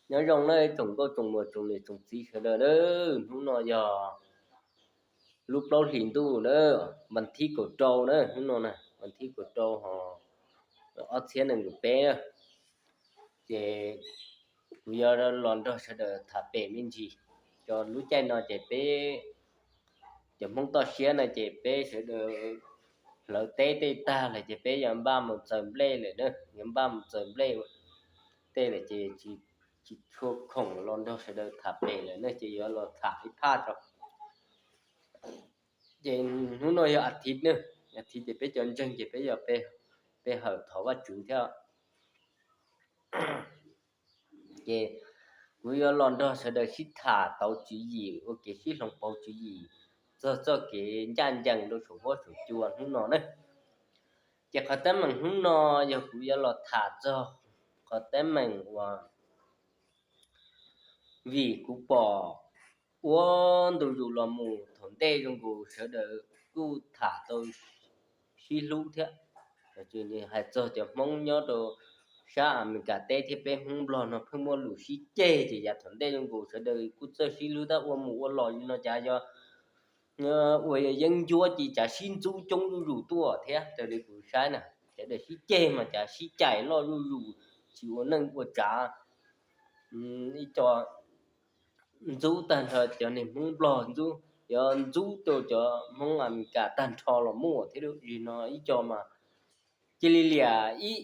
Nyob zoo na tsoom nkauj tsoom muam tsoom niam tsoom txiv sawv daws na, hnub no yog lub plaub hlis ntuj na, vas thib kaum rau na, hnub no na, vas thib kaum rau ho ob txhiab nees nkaum peb na. Ces kuv yuav los nrog sawv daws tham pem me ntsis, cov lub caij no ces peb cov Hmoob toj siab no ces peb sawv daws hlawv teb tej tag lawm ces peb yuav npaj mus txaws nplej lawm na, yuav npaj mus txaws nplej tej lawm ces tsis tshua khoom los nrog sawv daws tham pem lawm na, ces yuav los tham ib phaj tso. Ces hnub no yog as thiv na, as thiv ces peb cov ntseeg ces peb yog pe hawm thov Vajtswv thiab. Ces kuv yuav los nrog sawv daws sib tham tau tswv yim ua kev sib hloov pauv tswv yim txog txoj kev ncaj ncees rau saum huab saum cua hnub no na. Ces qhov teeb meem hnub no yog kuv yuav los tham txog qhov teeb meem uas vim kuv pom ua ntu zus los mus thaum ntej zoo nkaus sawv daws kuj tham tau sib hlub thiab. Hais txog cov Hmoob nyob rau sab Amelikas teb thiab peb Hmoob Nplog no pheej muaj lus sib ceg ces yav thaum ntej zoo nkaus sawv daws kuj txawj sib hlub tab ua mus ua los li no cas yog ua yeeb ncuab ces cas sib ntxub coob zuj zus tuaj thiab raws li kuv saib na, sawv daws sib ceg mas cas sib cais loj zuj zus, tsis ua neej ua tsav, ib co ntxub tag nrho cov niag Hmoob Nplog ntxub, yuav ntxub rau cov Hmoob Amelikas tag nrho los muaj thiab lub zig no ib co mas cia li liam ib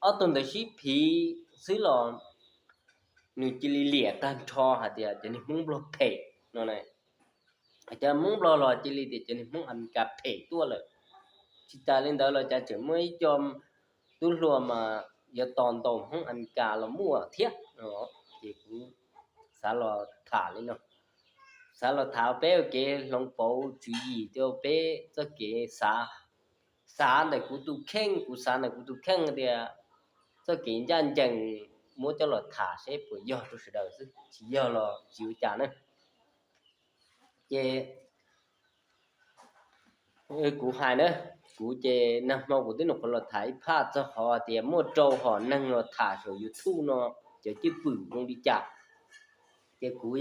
ob tug ntawd sib phiv xwb los nws cia li liam tag nrho hais tias cov niag Hmoob Nplog phem no. Cov Hmoob Nplog los cia li tias cov niag Hmoob Amelikas phem tuaj lawm. Tsis tas li ntawd los cas tseem muaj ib co tub hluas mas yuav tos ntaus Hmoob Amelikas los muaj thiab. Ces kuv xav los tham li no, xav los tham peb ua kev hloov pauv tswv yim rau peb txoj kev xav, xav ntawm kuv tus kheej, kuv xav ntawm kuv tus kheej tias txoj kev ncaj ncees muab coj los tham seb puas yog rau sawv daws xwb, tsis yog los tsis ua cas na. Ces kuv hais na, kuv ces nag hmo kuv twb nyuam qhuav los tham ib phaj txog qhov tias muaj rau hom neeg los tham saum YouTube no cov cwj pwm zoo li cas. Ces kuv,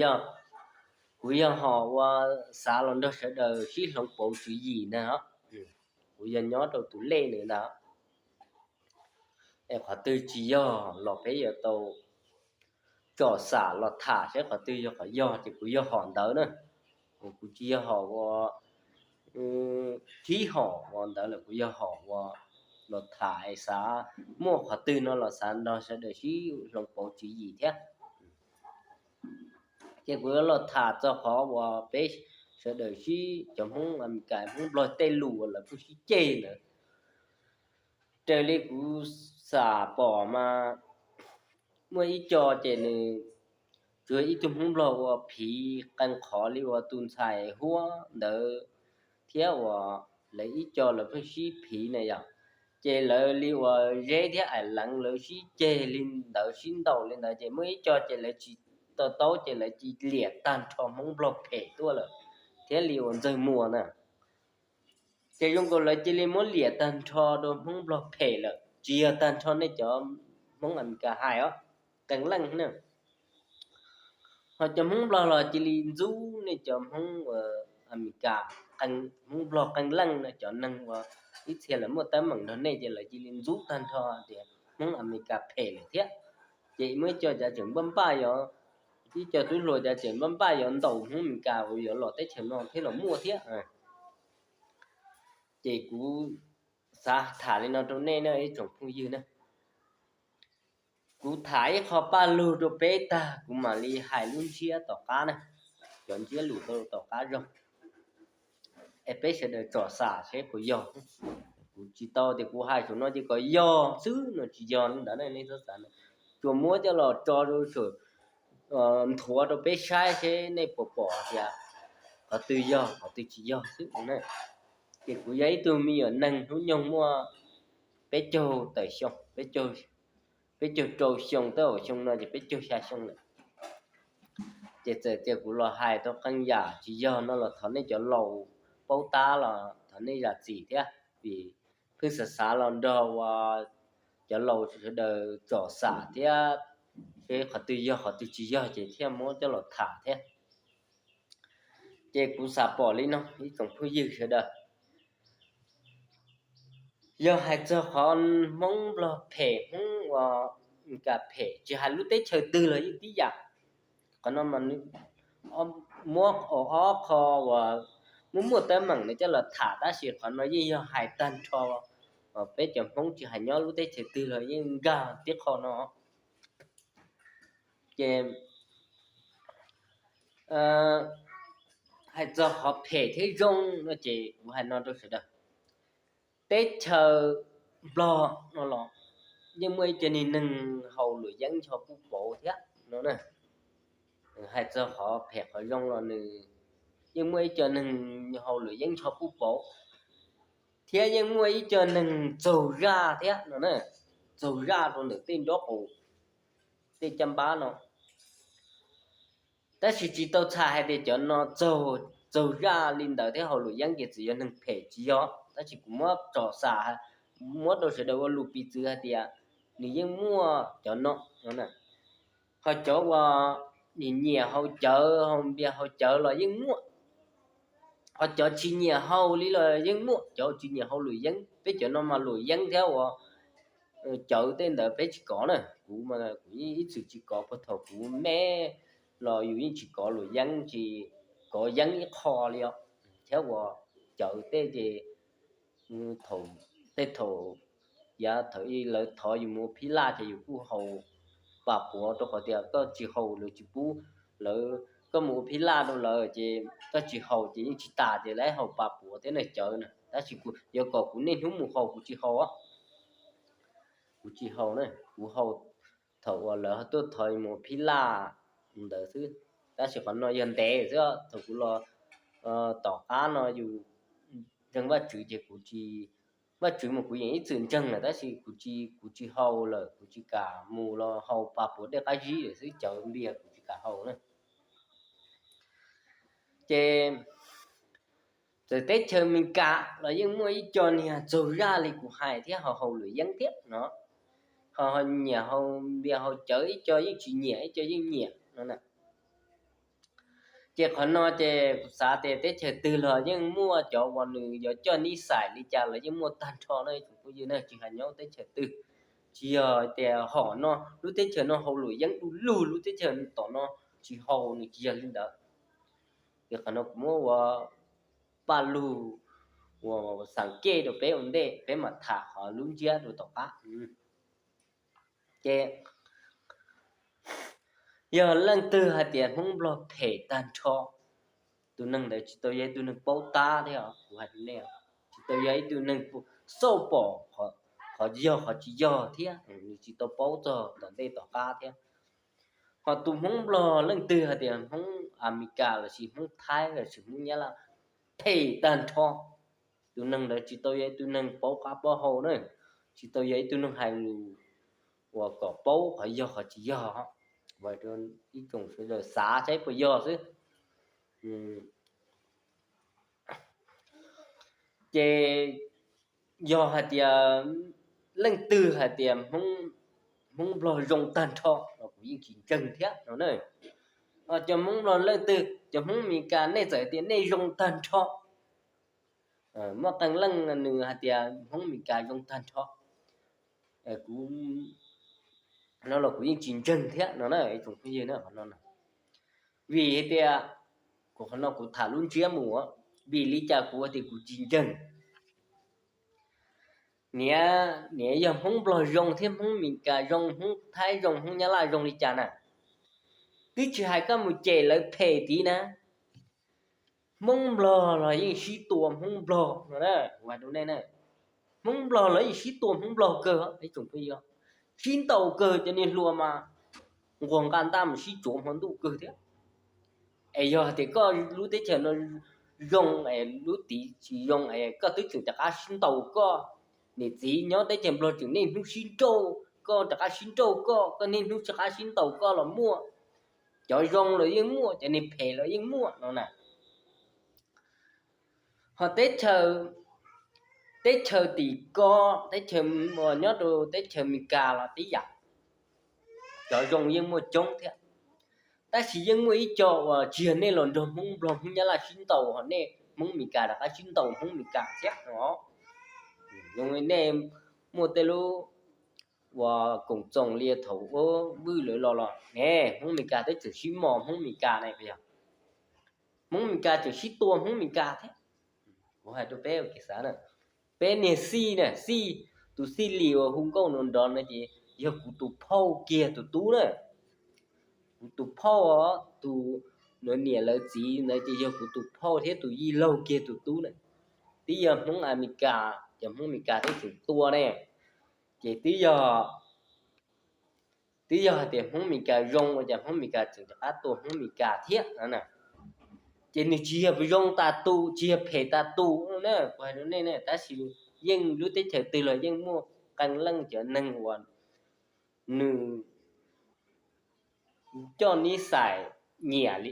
kuv yog hom uas xav los nrog sawv daws sib hloov pauv tswv yim ntag. Kuv yog nyob rau tus lej nws ntag. Es qhov twg tsis yog los peb yuav tau tsom xam los tham seb qhov twg yog qhov yog ces kuv yog hom ntawd na. Kuv tsis yog hom ua thib hom ua ntawd lawm, kuv yog hom ua los tham es xav muaj qhov twg no los xav nrog sawv daws sib hloov pauv tswv yim thiab. Ces kuv yuav los tham txog qhov uas peb sawv daws sib, cov Hmoob Amelikas Hmoob Nplog tej lus uas lawv pheej sib ceg ntawd. Raws li kuv xam pom mas muaj ib co ces nws tsuas ib tug Hmoob Nplog ua phiv qee qhov li uas tus ntxhais huab ntawd thiab uas lawv ib co lawv pheej sib phiv na yom. Ces lawv li uas Zeb thiab Aim Leev lawv sib ceg li ntawd sib ntaus li ntawd ces muaj ib co ces lawv tsis to taub ces lawv cia li liam tag nrho Hmoob Nplog phem tuaj lawm thiab li uas Ntxawg Muas na. Ces zoo nkaus lawv cia li muab liam tag nrho rau Hmoob Nplog phem lawm, tsis yog tag nrho nej cov Hmoob Amelikas hais os, qee leej na. Ho cov Hmoob Nplog los cia li ntxub nej cov Hmoob Amelikas, Hmoob Nplog qee leej na, cov neeg uas ib txhia lawv muaj teeb meem nrog nej ces lawv cia li ntxub tag nrho tias Hmoob Amelikas phem lawm thiab. Ces muaj ib co cav tseem npaj npaj yuav, ib co tub hluas cav tseem npaj npaj yuav ntaus Hmoob Amelikas uas yuav los teb chaws no thiab los muaj thiab. Ces kuv xav tham li no rau nej na ib tsoom phooj ywg na. Kuv tham ib qho paj lug rau peb tag kuv mam li hais lub ntsiab tom qab na, cov ntsiab lus rau tom qab zog, es peb sawv daws tsom xam seb puas yog. Kuv tsis tau tias kuv hais saum no ces kom yog xwb no, tsis yog li ntawd nej txhob xav. Tsuas muab coj los tso rau saum, nthuav rau peb saib seb nej puas pom tias qhov twg yog qhov twg tsis yog xwb na. Ces kuv yog ib tug me nyuam neeg hnub nyoog muaj peb caug tawm xyoo, peb caug rau xyoo, tab sis xyoo no ces peb caug xya xyoo lawm. Ces txawm tias kuv los hais tau qee yam tsis yog no los thov nej cov laus paub tab los thov nej zam txim thiab, vim pheej xav xav los nrog ua cov laus sawv daws tsom xam thiab, seb qhov twg yog qhov twg tsis yog ces thiaj muab coj los tham thiab. Ces kuv xav pom li no ib tsoom phooj ywg sawv daws, yog hais txog qhov Hmoob Nplog phem, Hmoob ua Meskas phem, tsis hais lub teb chaws twg los yeej tib yam. Qhov no muab ob qho uas muaj muaj teeb meem no coj los tham, tab sis qhov no yeej yog hais tag nrho peb cov Hmoob, tsis hais nyob lub teb chaws twg los yeej nkag tib qho no. Ces hais txog qhov phem thiab zoo no ces kuv hais no rau sawv daws, teb chaws Nplog no los yeej muaj ib co niag neeg haus luam yeeb ncho puj pauv thiab no. Hais txog qhov phem qhov zoo los nws yeej muaj ib co neeg haus luam yeeb ncho puj pauv, thiab yeej muaj ib co neeg txaug zaj thiab no, txaug zaj rau ntawm tej nrob qaum, tej caj npab no. Tab sis tsis tau txhais hais tias cov no txaug zaj li ntawd thiab haus luam yeeb ces txawm yog neeg phem, tsis yog. Tab sis kuv muab tsom xam, muab rau sawv daws ua lus piv txwv hais tias nws yeej muaj cov no. Ho cov uas nyiam nyiam haus cawv, haus npias haus cawv los yeej muaj. Ho cov tsis nyiam haus li los yeej muaj, cov tsis nyiam haus luam yeeb. Peb cov no mas luam yeeb thiab uas cawv tej ntawd peb tsis kov na. Kuv, kuv ib txwm tsis kov, puag thaum kuv me los yus yeej tsis kov luam yeeb, tsis kov yeeb ib qho li os. Thiab uas cawv tej ces thaum, tej thaum, yav thaum ub lawv thov yus mus ua phib laj ces yus kuj haus pam puav, rau qhov tias koj tsis haus lawv tsis pub, lawv, koj mus ua phib laj rau lawv ces koj tsis haus ces yeej tsis tas, ces lawv haus pam puav thiab na, cawv na. Tab sis kuv yuav kom kuv niaj hnub mus haus, kuv tsis haus, kuv tsis haus na, kuv haus thaum uas lawv tuaj thov mus ua phib laj ntawd xwb. Tab sis qhov no yog ntev xwb, thaum kuv los tom qab no yus ntseeg Vajtswv ces kuv tsis, Vajtswv mas kuv yeej ib txwm ntseeg lawm, tab sis kuv tsis, kuv tsis haus lawm, kuv tsis kam mus los haus pam puav dej qab zib lawm xwb, cawv npias kuv tsis kam haus na. Ces txawm teb chaws Amelikas los yeej muaj ib co niag txaug zaj li kuv hais thiab, haus, haus luam yeeb thiab no, ho nyiam haus npias haus cawv, ib co yeej tsis nyiam, ib co yeej nyiam no. Ces qhov no ces kuv xav tias teb chaws twg los yeej muaj, cov uas nws yuav coj nib xais li cas los yeej muaj tag nrho no ib tsoom phooj ywg na, tsis hais nyob teb chaws twg. Tsis yog tias hom no lub teb chaws no haus luam yeeb du lug, lub teb chaws tom no tsis haus, nws tsis yog li ntawd. Ces qhov no kuv muab ua paj lug uas xam kej rau peb ua ntej, peb mam tham qhov lub ntsiab rau tom qab. Ces yog leej twg hais tias Hmoob Nplog phem tag nrho, tus neeg ntawd tsis tau yog ib tug neeg paub tab thiab, kuv hais rau nej, tsis tau yog ib tug neeg xauj pom qhov yog qhov tsis yog thiab, nws tsis tau paub txog tom ntej tom qab thiab. Ho tus Hmoob Nplog leej twg hais tias Hmoob Amelikas lossis Hmoob Thaib lossis Hmoob Nyab Laj phem tag nrho, tus neeg ntawd tsis tau yog ib tug neeg paub qab paub hau na, tsis tau yog ib tug neeg hais lus uas kom paub qhov yog qhov tsis yog, ib tsoom sawv daws xav saib puas yog xwb. Ces yog hais tias leej twg hais tias Hmoob Nplog zoo tag nrho los kuv yeej tsis ntseeg thiab no na. Cov Hmoob Nplog leej twg, cov Hmoob Amelikas nej txawm tias nej zoo tag nrho, muaj qee leej nws hais tias Hmoob Amelikas zoo tag nrho, kuv, no los kuv yeej tsis ntseeg thiab no na ib tsoom phooj ywg na. Qhov no, vim hais tias, kuv qhov no kuv tham lub ntsiab mus, vim li cas kuv tias kuv tsis ntseeg? Niam, niam yog Hmoob Nplog zoo thiab Hmoob Amelikas zoo, Hmoob Thaib zoo, Hmoob Nyab Laj zoo li cas na, twb tsis hais koj mus cem lawv phem tid na. Hmoob Nplog los yeej sib tua Hmoob Nplog no, kuv hais rau nej na, Hmoob Nplog los yeej sib tua Hmoob Nplog kawg, ib tsoom phooj ywg, sib ntaus kawg, cov niag hluas mas nquag nqa ntaj mus sib tsuav hmo ntuj kawg thiab. Es yog tias koj lub teb chaws no zoo es lub tid tsis zoo es koj twb tseem rov qab sib ntaus koj. Niam txiv nyob teb chaws Nplog tseem niaj hnub sib nrauj, koj rov qab sib nrauj koj, koj niaj hnub rov qab sib ntaus koj los muaj. Cov zoo los yeej muaj, cov niag phem los yeej muaj no na. Ho teb chaws Teb chaws tim ko, teb chaws uas nyob rau teb chaws Amelikas los tib yam, cov zoo yeej muaj coob thiab. Tab sis yeej muaj ib co uas tsis yog nej los nrog Hmoob Nplog Hmoob Nyab Laj sib ntaus, ho nej Hmoob Amelikas rov qab sib ntaus Hmoob Amelikas thiab no. Zoo li nej muaj tej lub uas koom txoos li thaum ub vwj lawv los los ne, Hmoob Amelikas twb tseem sib mos Hmoob Amelikas ne, yog Hmoob Amelikas tseem sib tua Hmoob Amelikas thiab. Kuv hais rau peb ua kev xav na, peb niag Xij na, Xij, tus Xij Lis uas hu nkauj nrov nrov no ces yog kuv tus phauj kiag tus tub na. Kuv tus phauj, tus, lawv niam lawv txiv ntawd ces yog kuv tus phauj thiab tus yij laug kiag tus tub na. Twb yog Hmoob Amelikas, cov Hmoob Amelikas twb tseem tua ne, ces twb yog twb yog hais tias Hmoob Amelikas zoo ua cas Hmoob Amelikas tseem rov qab tua Hmoob Amelikas thiab na. Ces nws tsis yog zoo tas tus, tsis yog phem tas tus na, kuv hais rau nej ne, tab sis yeej lub teb chaws twg los yeej muaj qee leej cov neeg uas nws coj nib xais nyiam li,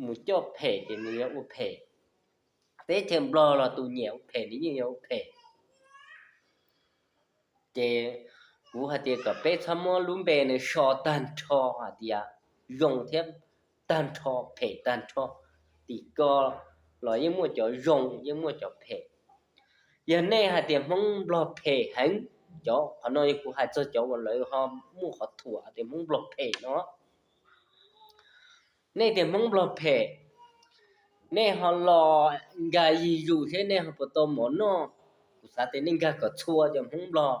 mus coj phem ces nws yuav ua phem. Teb chaws Nplog los tus nyiam ua phem nws yeej yuav ua phem. Ces kuv hais tias kom peb txhob muab lub npe nws so tag nrho hais tias zoo thiab tag nrho, phem tag nrho. Tim ko los yeej muaj cov zoo yeej muaj cov phem. Yog nej hais tias Hmoob Nplog phem heev, cov qhov no yog kuv hais txog cov uas lawv ho muaj qhov thuam tias Hmoob Nplog phem no. Nej tias Hmoob Nplog phem, nej ho los nkag yig zus thiab nej ho puas tau mov noj? Kuv xav tias nej nkag kom txhua cov Hmoob Nplog,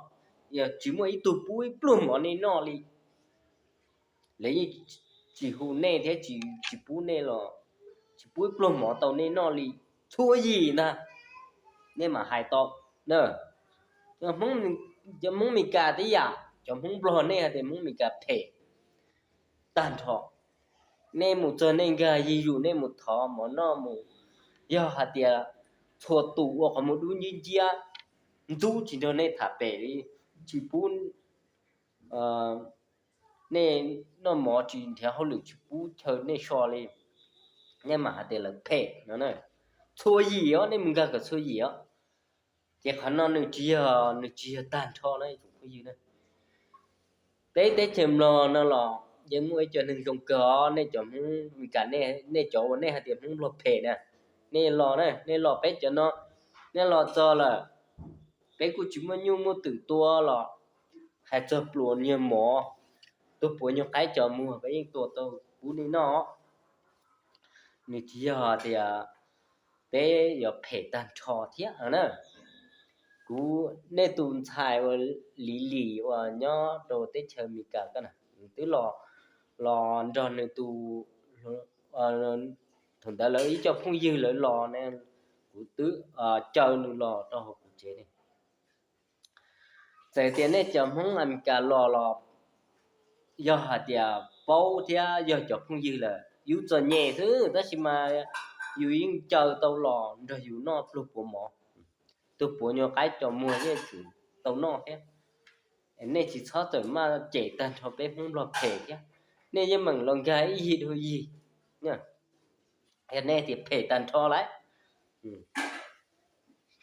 yog tsis muaj ib tug pub ib pluag mov nej noj li. Lawv yeej tsis hu nej thiab tsis pub nej los, tsis pub ib pluag mov tau nej noj li. Txhua yim ntag, nej mam hais tau na. Cov Hmoob Meskas tib yam, cov Hmoob Nplog nej hais tias Hmoob Meskas phem tag nrho. Nej mus txog nej nkag yig zus nej mus thov mov noj mus, yog hais tias txhua tus ua qhov muag dub nciab nciab, ntxub tsis nrog nej tham pem li, tsis pub nej noj mov, tsis nrhiav hauj lwm, tsis pub chaw nej so li, nej mam hais tias lawv phem no. Txhua yim os, nej mus nkag kom txhua yim os. Ces qhov no nws tsis yog, nws tsis yog tag nrho na ib tsoom phooj ywg na. Peb teb chaws Nplog no los yeej muaj ib co neeg zoo kawg os, nej cov Hmoob Meskas, nej cov uas nej hais tias Hmoob Nplog phem na, nej los na, nej los peb cov no, nej los txog lawm, peb kuj tsis muaj nyuj muaj twm tua los, hais txog pluas nyuag mov, tuag puas nyuag qaib cos muag peb yeej tua tau pub nej noj. Nws tsis yog tias peb yuav phem tag nrho thiab na. Kuv, nej tus ntxhais uas Lis Lis uas nyob rau teb chaws Amelikas ko na, nws twb los, los nrog nws tus, thaum ntawd lawv ib co phooj ywg lawv los ne, kuv twb caw nws los rau hauv kuv tsev ne. Txawm tias nej cov Hmoob Amelikas los los yog hais tias paub thiab yog cov phooj ywg lawm, yus txom nyem xwb tab sis mas yus yeej caw tau los nrog yus noj pluag puav mov, tuag puav nyuag qaib cos muag yeej tseem tau noj thiab. Nej tsis txhob txawm maj cem tag nrho peb Hmoob Nplog phem thiab, nej yeej meem los nkag ib yig dhau yig, nej tias phem tag nrho lawm.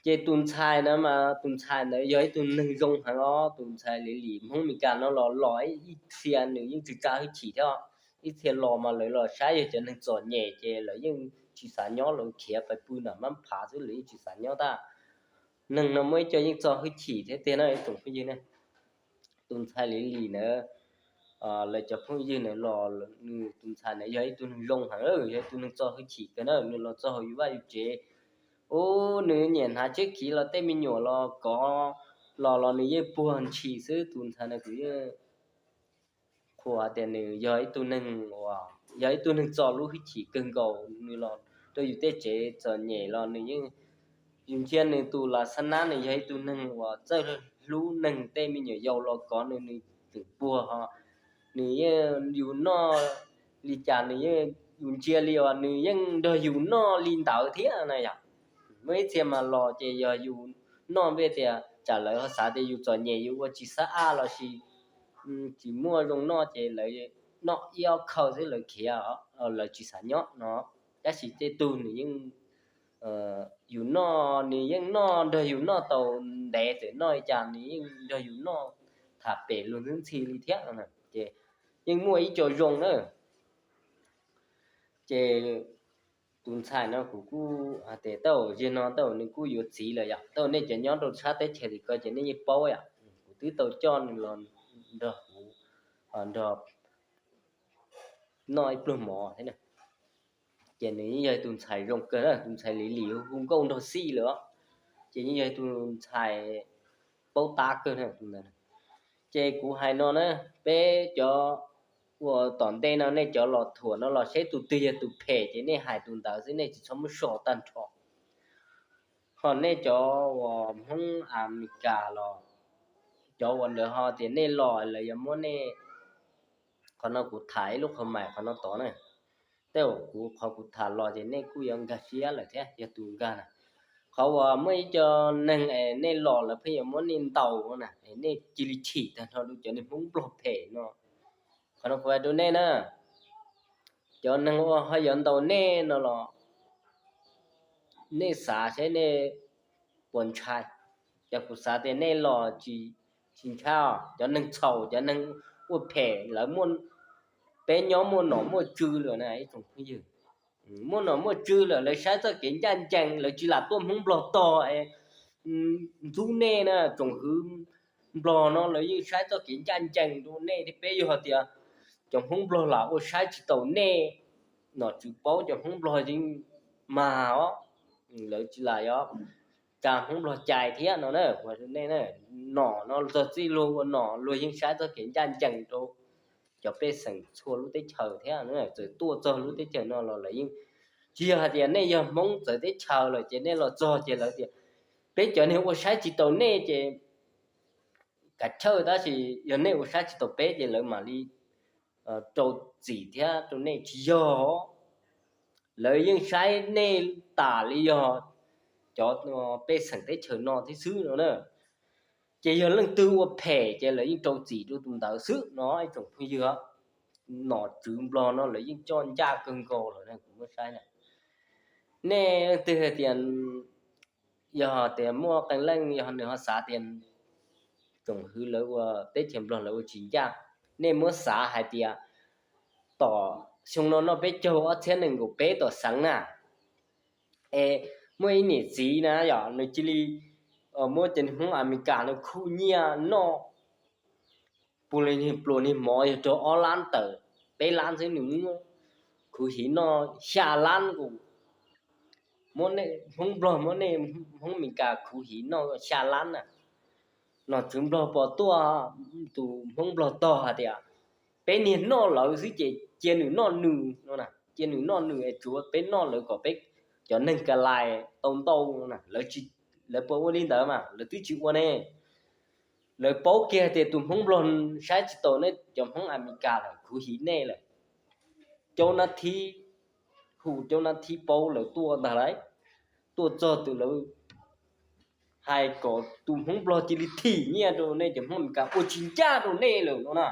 Ces tus ntxhais na mas tus ntxhais ntawd yog ib tug neeg zoo heev os, tus ntxhais Lis Lis, Hmoob Meskas no los los ib txhia nws yeej tsis tsa hwj chim thiab. Ib txhia los mas lawv los saib yog cov neeg txom nyem ces lawv yeej tsis xav nyob, lawv khiav pais pw nram mab phav xwb, lawv yeej tsis xav nyob tab. Neeg no muaj ib co yeej txo hwj chim thiab tiag na ib tsoom phooj ywg ne. Tus ntxhais Lis Lis ntawd, lawv cov phooj ywg ntawd los, nws tus ntxhais ntawd yog ib tug neeg zoo heev, yog ib tug neeg txo hwj chim kawg na, nws los txog hauv yus vaj yus tsev, ub, nws nyiam hnav tsheb khiv los tej me nyuam los kov los los nws yeej puag ntshis xwb. Tus ntxhais ntawd kuv yeej qhuas tias nws yog ib tug neeg uas, yog ib tug neeg txo lub hwj chim kawg nkaus, nws los rau yus tej tsev txom nyem los nws yeej, yus ntsia nws tus las xab nab, nws yog ib tug neeg uas txawj hlub neeg, tej me nyuam yaus los kov nws nws tseem puag ho. Nws yeej, yus noj li cas nws yeej, yus ntsia li uas nws yeej nrog yus noj li ntawd thiab na yom. Muaj ib txhia mas los ces yog yus noj npe tias tsam lawv ho xav tias yus txom nyem yus ua tsis xab ab los sis tsis muaj zoo noj ces lawv noj ib ob khawb xwb lawv khiav, lawv tsis xav nyob no. Tab sis tej tug nws yeej yus noj nws yeej noj nrog yus noj tau ntev, txawm noj li cas nws yeej nrog yus noj tham pem luag ntxhi li thiab no. Ces yeej muaj ib co zoo na. Ces tus ntxhais no kuv kuj hais tias tej zaum no tej zaum nws kuj yuav txiv lawm yom, tej zaum nej cov nyob rau sab teb chaws tim ko ces nej yeej paub yom. Kuv twb tau coj nws los nrog kuv nrog noj ib pluag mov thiab. Ces nws yeej yog tus ntxhais zoo kawg na, tus ntxhais li lim hu nkauj nrog xij lawm. Ces yeej yog tus ntxhais paub tab kawg na. Ces kuv hais no na, peb cov uas tom ntej no nej cov los thuam no los seb tus twg yog tus phem ces nej hais tus ntawd xwb, nej tsis txhob muab so tag nrho. Ho nej cov uas Hmoob Amelikas los, cov uas lawv ho tias nej los lawv yuav muab nej, qhov no kuv tham ib lub qhov mais qhov no tod na. Tej zaum kuv qhov kuv tham los ces nej kuj yuav nkag siab lawm thiab yog tus nkag na. Qhov uas muaj ib co neeg es nej los lawv pheej yuav muab nej ntaus na, es nej cia li chim tag nrho rau cov neeg Hmoob Nplog phem no. Qhov no kuv hais rau nej na, cov neeg uas ho yuav ntaus nej no los nej xav seb nej puas ntshai. Yog kuv xav tias nej los tsis, tsis ntshai os. Cov neeg txhaum, cov neeg ua phem lawv, peb nyob muaj nom muaj tswv lawm na ib tsoom phooj ywg. Muaj nom muaj tswv lawm lawv saib txoj kev ncaj ncees, lawv tsis lam tuaj Hmoob Nplog tog es ntxub nej na. Tsoom hwv Nplog no lawv yeej saib txoj kev ncaj ncees rau nej thiab. Peb yog tias cov Hmoob Nplog lam ua saib tsis taus nej, nom tswv paub cov Hmoob Nplog yeej mag os, lawv tsis lam yuav tsa Hmoob Nplog cai thiab no na. Kuv hais rau nej, nom no txog txij luag ua nom luag yeej saib txoj kev ncaj ncees rau cov pej xeem txhua lub teb chaws thiab. Txawm tuaj txog lub teb chaws no los lawv yeej, tsis yog hais tias nej yog Hmoob txawv teb chaws lawm ces nej los txog ces lawv tias peb cov neeg ua saib tsis taus nej ces kav chawj, tab sis yog nej ua saib tsis taus peb ces lawv mam li rau txim thiab rau nej. Tsis yog, lawv yeej saib nej tas li yog cov pej xeem teb chaws no thiab xwb no na. Ces yog leej twg ua phem ces lawv yeej rau txim rau tus ntawd xwb no ib tsoom phooj ywg. Nom tswv Nplog no lawv yeej coj ncaj kawg nkaus lawm kuv muab saib na. Nej leej twg hais tias, yog tias muaj qee leej yog nws ho xav tias tsoom hwv lawv ua teb chaws Nplog lawv ua tsis ncaj, nej muab xav hais tias tom xyoo no noj peb caug ob txhiab nees nkaum peb tom xeev na, es muaj ib niam txiv na yom, nws cia li muab cov Hmoob Amelikas no khuj nyiaj noj, pua li niag pluas niag mov yog rau ob lab tawm peb lab xwb, nws muab khuv hiv noj xya lab nkaus. Muab Hmoob Nplog, muab nej Hmoob Amelikas khuv hiv noj xya lab na. Nom tswv Nplog pom tuaj, tus Hmoob Nplog tog hais tias peb niag noj lawv xwb ces cia nws noj nws no, cia nws noj nws es tsuav peb noj lawv kom peb cov neeg ka lais tau ntau no. Lawv puas ua li ntawd mas? Lawv twb tsis ua ne. Lawv paub kiag tias tus Hmoob Nplog saib tsis taus nej cov Hmoob Amelikas lawm, khuv hiv nej lawm. Caub nab thib, hu caub nab thib paub lawv tuaj ntag lauj, tuaj txog tus lawv hais kom tus Hmoob Nplog cia li thim nyiaj rau nej cov Hmoob Amelikas ua tsis ncaj rau nej lawm no na.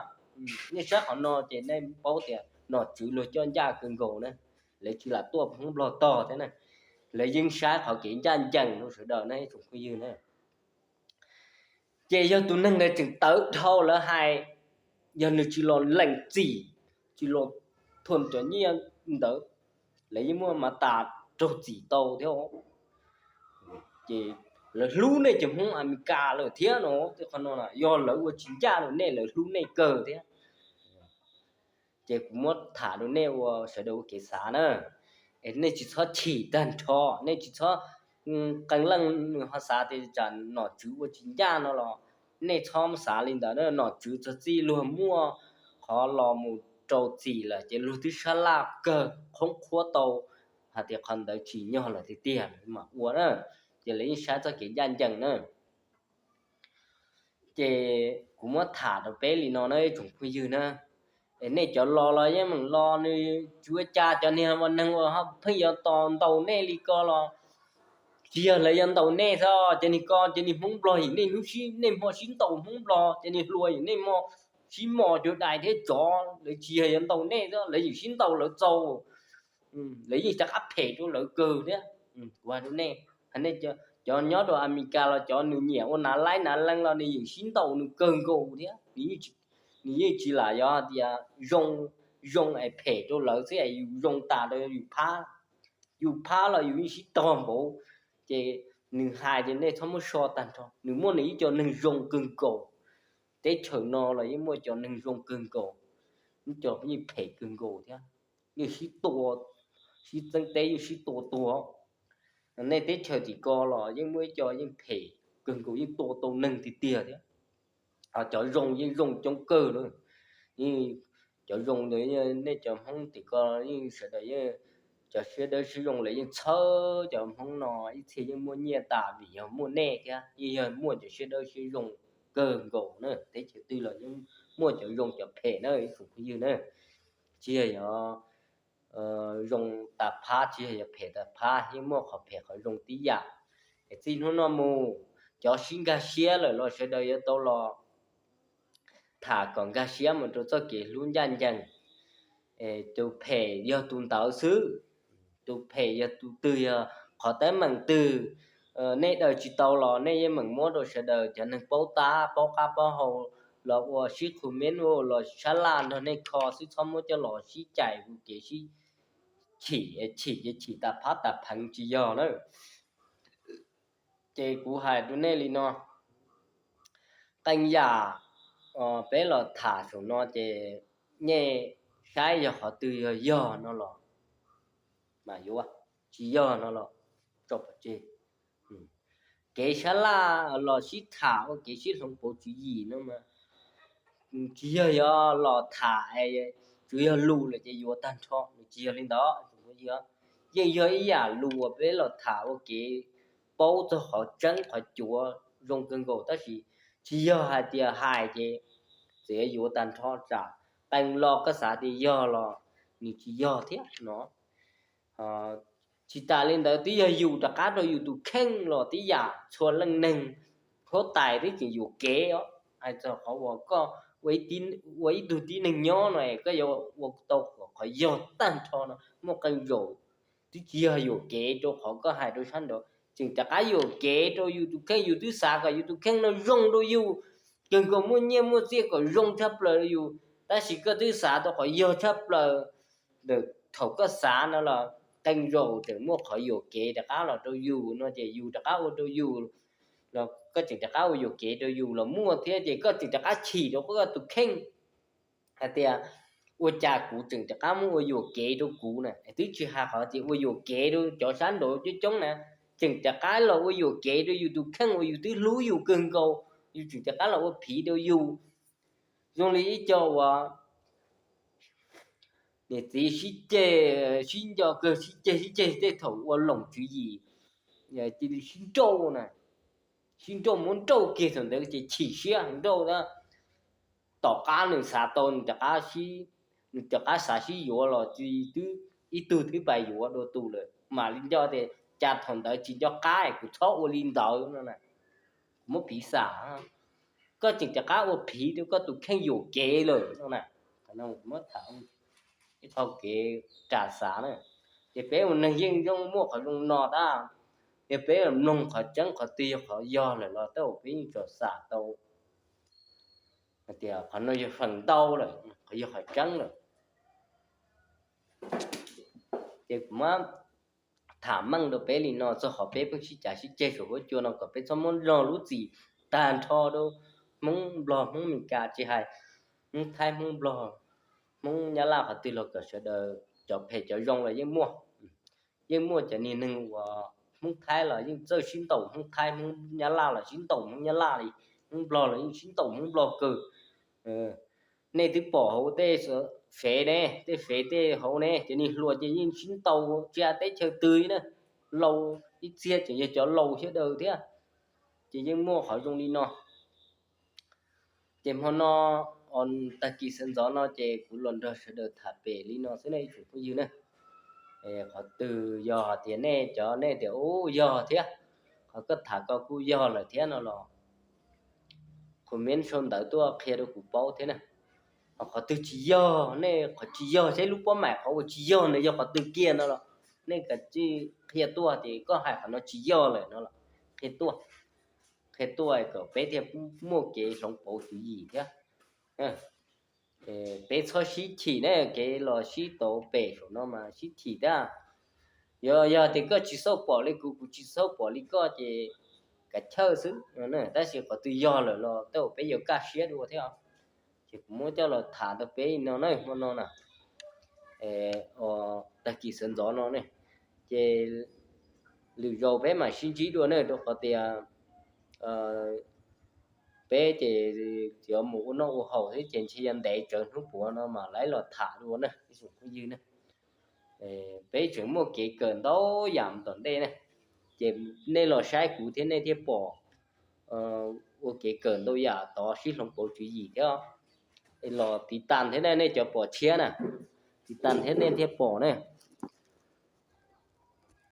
Nej saib qhov no ces nej paub tias nom tswv luag coj ncaj kawg nkaus na, lawv tsis lam tuaj Hmoob Nplog tog thiab na. Lawv yeej saib qhov kev ncaj ncees rau sawv daws na ib tsoom phooj ywg na. Ces yog tus neeg ntawd tseem tawv dhau lawv hais, yog nws tsis los lees txim, tsis los thuam cov nyiaj ntawd, lawv yeej muaj mas tas raug txim tau thiab. Ces lawv hlub nej cov Hmoob Amelikas lawm thiab no, tej qhov no yog lawv ua tsis ncaj rau nej, lawv hlub nej kawg thiab. Ces kuv muab tham rau nej ua sawv daws ua kev xav na, es nej tsis txhob chim tag nrho, nej tsis txhob, qee leej nws ho xav tias tsam nom tswv ua tsis ncaj no los nej txhob xav li ntawd na. Nom tswv txog txij luag muaj qhov los mus rau txim lawm ces luag twb sab laj kawg, qhoob qhuab tau hais tias qhov ntawd tsim nyog lawm tiag tiag mam ua na. Ces lawv yeej saib txoj kev ncaj ncees na. Ces kuv muab tham rau peb li no na ib tsoom phooj ywg na, es nej cov los los yeej meem los, nws tsis ua cas, cov niag ua neeg uas pheej yuav tos ntaus nej li ko los tsis yog lawv yuav ntaus nej xwb, cov niag ko cov niag Hmoob Nplog yim nej hnub sib, nej hmo sib ntaus Hmoob Nplog, cov niag hluas yim nej hmo sib mos cuag dais thiab tsov, lawv tsis yog yuav ntaus nej xwb, lawv yim sib ntaus lawv txaus, lawv yeej rov qab phem rau lawv kawg thiab. Kuv hais rau nej, nej cov nyob rau Amelikas los cov nws nyiam ua nav laib nav lees los nws yeej sib ntaus nws kawg nkaus thiab. Nws yeej tsis lam yog tias zoo, zoo es phem rau lawv xwb es yus zoo tas rau yus phab, yus phab los yus yeej sib tog npaum. Ces nws hais ces nej txhob muab so tag nrho, nws muaj nws ib co neeg zoo kawg nkaus. Teb chaws no los yeej muaj cov neeg zoo kawg nkaus, muaj cov yeej phem kawg nkaus thiab, yeej sib tua, sib txeeb teb yeej sib tua tuag. Nej teb chaws tim ko los yeej muaj ib co yeej phem kawg nkaus, yeej tua tau neeg tiag tiag thiab. Cov zoo yeej zoo coob kawg na. Cov zoo ntawd, nej cov Hmoob tim ko yeej sawv daws yeej, cov siab dawb siab zoo lawv yeej txhawb cov Hmoob no ib txhia yeej muaj nyiaj tas vim yog muaj nej thiab, yeej yog muaj cov siab dawb siab zoo kawg nkaus na. Teb chaws twg los yeej muaj cov zoo cov phem na ib tsoom phooj ywg na. Tsis yog zoo tas phab, tsis yog phem tas phab, yeej muaj qhov phem qhov zoo tib yam. Es txij hnub no mus, cov sib nkag siab lawm los sawv daws yuav tau los tham kom nkag siab mus rau txoj kev hlub ncaj ncees. Tus phem yog tus ntawd xwb, tus phem yog tus twg, yog qhov teeb meem twg nej daws tsis tau los nej yeej meem muab rau sawv daws cov neeg paub tab paub qab paub hau los ua sib qhu meb ua los sab laj nrog nej kho xwb, txhob muab coj los sib cais ua kev sib chim, chim ces chim tas phab tas pheev tsis yog na. Ces kuv hais rau nej li no, qee yam peb los tham saum no ces nej saib yog qhov twg yog yog no los mas yuav, tsis yog no los tso pov tseg. Kev sab laj los sib tham ua kev sib hloov pauv tswv yim no mas tsis yog, yog los tham tsuas yog lus lawm ces yuav tag nrho, nws tsis yog li ntawd. Yeej yog ib yam lus uas peb los tham ua kev paub txog qhov tseeb qhov cuav zoo kawg nkaus, tab sis tsis yog hais tias hais ces txawm yuav tag nrho, tsam qee lo koj xav tias yog los nws tsis yog thiab no. Tsis tas li ntawd twb yog yus rov qab rau yus tus kheej los tib yam, txhua leej neeg huab tais twb tseem yuam kev os. Hais txog qhov uas koj ua ib tug tib neeg nyob no es koj yuav ua tau qhov yog tag nrho no muaj qee zaum twb tsis yog yuam kev rau qhov koj hais rau sab nraud, tseem rov qab yuam kev rau yus tus kheej. Yus twb xav kom yus tus kheej no zoo rau yus, kawg nkaus muaj nyiaj muaj txiaj kom zoo tshaj plaws rau yus, tab sis koj twb xav tau qhov yog tshaj plaws. Thaum koj xav no los qee zaum tseem muaj qhov yuam kev rov qab los rau yus no ces yus rov qab ua rau yus los koj tseem rov qab ua yuam kev rau yus los muaj thiab, ces koj tseem rov qab chim rau koj tus kheej hais tias ua cas kuv tseem rov qab muab ua yuam kev rau kuv na. Twb tsis hais qhov tias ua yuam kev rau cov sab nraud coob coob na, tseem rov qab los ua yuam kev rau yus tus kheej uas yus twb hlub yus kawg nkaus, yus tseem rov qab los ua phiv rau yus. Zoo li ib co uas niam txiv sib ceg, sib nco kawg, sib ceg sib ceg tej thaum ua loos tswv yim, cia li sib nrauj na, sib nrauj muab nrauj kiag thaum ntawd ces chim siab nrauj na. Tom qab nws xav tau nws rov qab, nws rov qab xav sib yuav los twb ib tug twb pais yuav dua tus lawm, mam li nco tias cas thaum ntawd tsis nco qab kuv txhob ua li ntawd no. Kuv muab phiv xam, koj tseem rov qab ua phiv rau koj tus kheej yuam kev lawm no na. Muab tham ib qho kev ras xav na, ces peb ua neeg yeej zoo muaj qhov zoo no tab, yog peb mloog qhov tseeb qhov twg yog qhov yog lawm los tej zaum peb yeej tsom xam tau hais tias qhov no yog feem ntau lawm, qhov yog qhov tseeb lawm. Ces kuv muab tham meej rau peb li no txog qhov peb pheej sib cav sib ceg saum huab cua no kom peb txhob muab log lub txim tag nrho rau Hmoob Nplog Hmoob Meskas, tsis hais Hmoob Thaib Hmoob Nplog Hmoob Nyab Laj qhov twg los kom sawv daws cov phem cov zoo los yeej muaj. Yeej muaj cov niag neeg uas Hmoob Thaib los yeej txawj sib ntaus Hmoob Thaib, Hmoob Nyab Laj los sib ntaus Hmoob Nyab Laj li, Hmoob Nplog los yeej sib ntaus Hmoob Nplog kawg. Nej twb pom hauv tej fev ne, tej fev tej hauv ne, cov niag hluas ces yeej sib ntaus tsis hais teb chaws twg na, laus ib txhia tseem yog cov laus sawv daws thiab. Ces yeej muaj qhov zoo li no. Ces hmo no, tag kis sawv ntxov no ces kuv los nrog sawv daws tham pem li no xwb ne ib tsoom phooj ywg na. Qhov twg yog hais tias nej cov nej tias ub yog thiab, qhov koj tham ko kuj yog lawm thiab no los comment sau ntawv tuaj qhia rau kuv paub thiab na. Ho qhov twg tsis yog, nej qhov tsis yog seb lub pob maim qhov uas tsis yog ntawd yog qhov twg kiag no los nej kav tsij qhia tuaj ces koj hais qhov no tsis yog lawm no los qhia tuaj, qhia tuaj kom peb thiaj muaj kev hloov pauv tswv yim thiab. Peb txhob sib chim ne, kev los sib tau pem saum no mas sib chim thiab. Yog, yog tias koj tsis xauj pom li kuv, kuv tsis xauj pom li koj ces kav chawj xwb. Tab sis qhov twg yog lawm los tej uas peb yuav kaj siab dua thiab. Ces kuv muab coj los tham rau peb no na, hmo no na, tag kis sawv ntxov no ne, ces lwm zaus peb mam sib ntsib dua ne, rau qhov tias peb ces yuav mus ua noj ua haus thiab ces ntshe yuav ntev tsawv hnub puav no mas lawv los tham dua na ib tsoom phooj ywg na. Peb tseem muaj kev kawm ntau yam tom ntej na, ces nej los saib kuv thiab nej thiaj pom ua kev kawm ntau yam tod sib hloov pauv tswv yim thiab. Los tiv tas thiab nej cov pom tshiab na, tiv tas thiab nej thiaj pom ne.